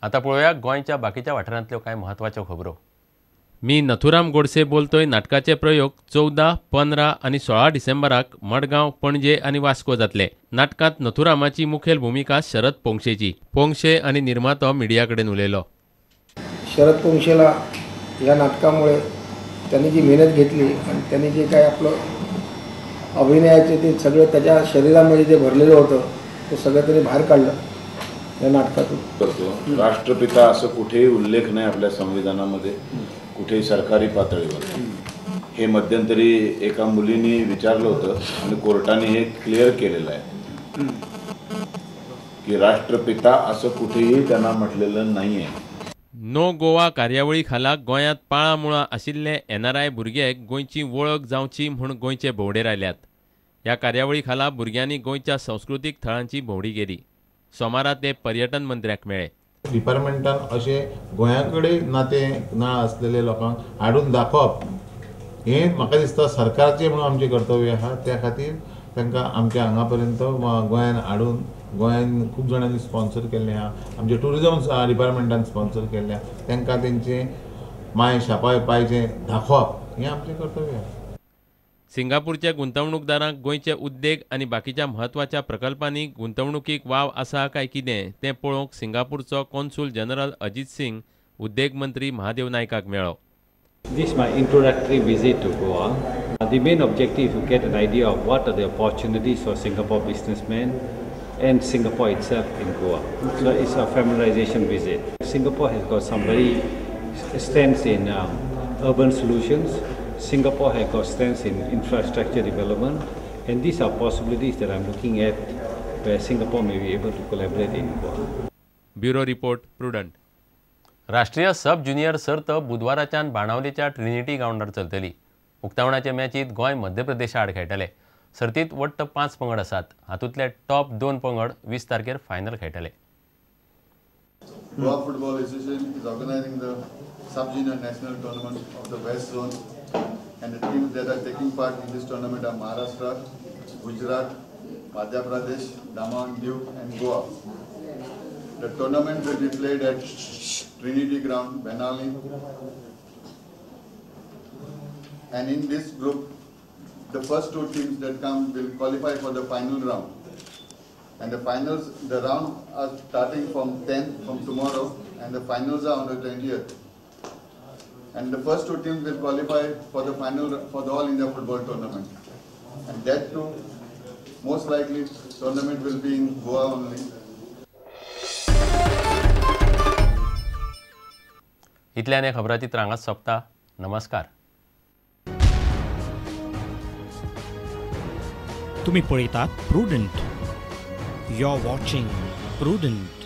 आतां पळोवया गोंयच्या बाकीच्या वाठारांतल्यो कांय म्हत्वाच्यो खबरो. मी नथुराम गोडसे बोलतोय नाटकाचे प्रयोग 14, 15 आनी 16 डिसेंबराक मडगांव, पणजे आनी वास्को जातले. नाटकांत नथुरामाची मुखेल भुमिका शरद पोंगशेची. पोंगशे आनी निर्मातो मिडिया कडेन उलयलो. शरद पोंगशेला ह्या नाटकामुळे त्यांनी जी मेहनत घेतली आणि त्यांनी जे काय आपलं अभिनयाचे ते सगळं त्याच्या शरीरामध्ये जे भरलेलं होतं ते सगळं त्यांनी बाहेर काढलं या नाटकातून. करतो राष्ट्रपिता असं कुठेही उल्लेख नाही आपल्या संविधानामध्ये, कुठेही सरकारी पातळीवर. हे मध्यंतरी एका मुलीने विचारलं होतं आणि कोर्टाने हे क्लिअर केलेलं आहे की राष्ट्रपिता असं कुठेही त्यांना म्हटलेलं नाही आहे. नो गोवा कार्यावळी खाला गोंयांत पाळां मुळां आशिल्ले एनआरआय भुरगे गोंयची वळख जावची म्हूण गोंयचे भोंवडेर आयल्यात. ह्या कार्यावळी खाला भुरग्यांनी गोंयच्या संस्कृतीक थळांची भोंवडी केली. सोमारा ते पर्यटन मंत्र्याक मेळ्ळे. डिपार्टमेंटान अशें गोंया कडेन नातें ना आसलेले लोकांक हाडून दाखोवप हें म्हाका दिसता सरकारचें म्हणून आमचें कर्तव्य आसा. त्या खातीर तांकां आमच्या हांगा पर्यंत गोंयान हाडून गोंयान खूब जाणांनी स्पॉन्सर केल्लें आसा, आमच्या ट्युरिजम डिपार्टमेंटान स्पॉन्सर केल्लें आसा. तांकां तेंचें माय शापाय पायचें दाखोवप हें आमचें कर्तव्य आसा. सिंगापूरच्या गुंतवणूकदारांक गोंयचे उद्देग आनी बाकीच्या म्हत्वाच्या प्रकल्पांनी गुंतवणुकीक वाव आसा काय कितें तें पळोवंक सिंगापूरचो कॉन्सूल जनरल अजित सिंग उद्देग मंत्री महादेव नायकाक मेळ्ळो. This is my introductory visit to Goa. The main objective is to get an idea of what are the opportunities for Singapore businessmen and Singapore itself in Goa. So it's a familiarization visit. Singapore has got some very strengths in urban solutions. Singapore has got strengths in infrastructure development, and these are possibilities that I'm looking at where Singapore may be able to collaborate in Goa. Bureau Report, Prudent. राष्ट्रीय सब junior सर्त बुधवाराच्यान बाणावलेच्या Trinity ग्रावंडार चलतली. उक्तावणाचे मॅचीत गोंय मध्य प्रदेशा आड खेळटले. सर्तीत वट्ट 5 पंगड आसात. हातूंतले टॉप 2 पंगड 20 तारखेर फायनल खेळटले. Goa Football Association is organizing the sub-junior national tournament of the West Zone, and the teams that are taking part in this tournament are Maharashtra, Gujarat, Madhya Pradesh, Daman, Diu and Goa. The tournament will be played at Trinity Ground, Benali. And in this group, the first 2 teams that come will qualify for the final round. And the finals, the round are starting from 10 from tomorrow, and the finals are on the 20th. And the first 2 teams will qualify for the final for the All India Football Tournament. And that too, most likely, tournament will be in Goa only. इतल्यान हे खबराचित्र हांगाच सोंपता. नमस्कार. तुम्ही पळयतात Prudent. You are watching Prudent.